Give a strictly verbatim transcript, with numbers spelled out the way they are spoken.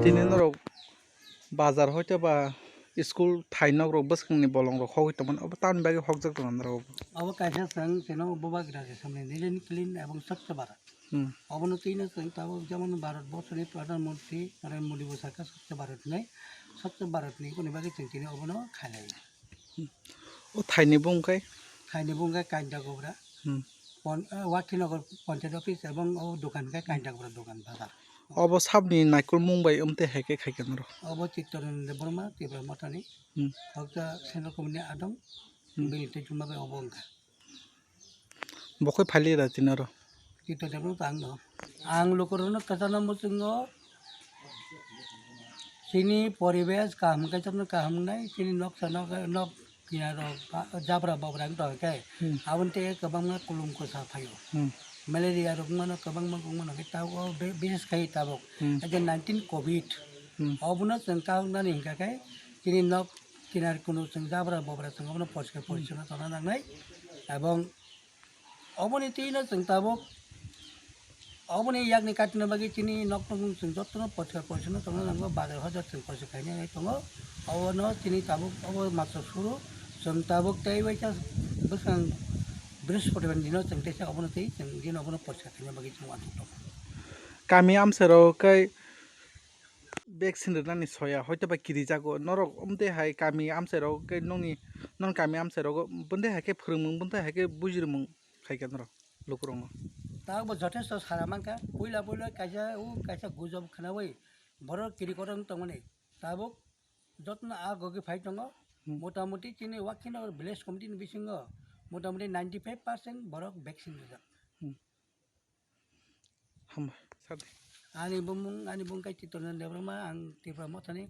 Tini norok bazar hoito ba school thai nok rok bwskang ni bolong rok hogwi tongmani, obo tamni bagwi hokjak tongo norok obo? Obo kaisa chwng chwngno bubagra se samni nilin kilin ebong Swchh Bharat. Hmm. Obono twi no chwng tabuk jemon Bharat borsoni Pradhan Mantri Narendra Modi bo sakha Swchh Bharat hinwi, Swchh Bharat ni kuni bagwi chwng tini obono khailai. O thaini bung khe? Thaini bung khe Kainta Gobra. Hmm. Pon-, eh, Wakinagar Panchayat Office ebong o dokan khe Kainta Gobra dokan bazar. Obo sabni naikolmung mung bai omte hai khe khai khe noro? Obo Chittaranjan Debbarma, Tipra Mothani. Hmm. Okta Central Committee ni adong, hmm, bini twi chuma bai obo wngkha. Bo khe phaili da tini oro? Chittaranjan Debbarma to ang no. Ang lukurokno kwchangno muchungo, chini poribesh kaham khe jotono kaham wngnai, chini noksa nok, nok kinaro ba-, jabra bobra wng tong khe, hmm, aboni tei kwbangma kulum kwsa phaio. Hmm. Malaria rok wngmano kwbangma wngmano khe tabuk o be-, bises khai tabuk. Hmm. Age nineteen covid. Hmm. Obono chwng kaham nani hinkha khe chini nok kinar kunu chwng jabra bobra chwng obono poriskar, hmm, porichonna tongna nangnai. Ebong oboni twi no chwng tabuk, oboni yakni katina bagwi chini nok tongmung chwng jotono poriskar porichonna tongna nango, bazar hojar chwng poriskar khaina nai tongo. Obono chini tabuk obo matwr suru chwng tabuk tei waisa bwskang Brihaspatibar dino chwng teisa obono twi chwng dino obono poriskar khaina bagwi chwng uansuk tongo. Kami amchairok khe vaccine rwnani soya, hoito ba kirijago. Norok omte hai kami amchairok khe nongni, non kami amchairogo bonte hai khe phwrwngmung, bonte hai khe bujirwmung khai khe norok lukurokno. Tabuk bo jothesto sara mankha. Puila puila kaisa, o kaisa gujob khwnawi borok kiri kotor wng tongmani. Tabuk jotono a gogwi phai tongo. Hmm. Motamuti chini Wakinagar village committee ni bisingo motamuti ninety five percent borok vaccine rijak. Hmm. Hambai, sadi. Ani bumung, ani bung khe Chittaranjan Debbarma, ang Tipra Mothani,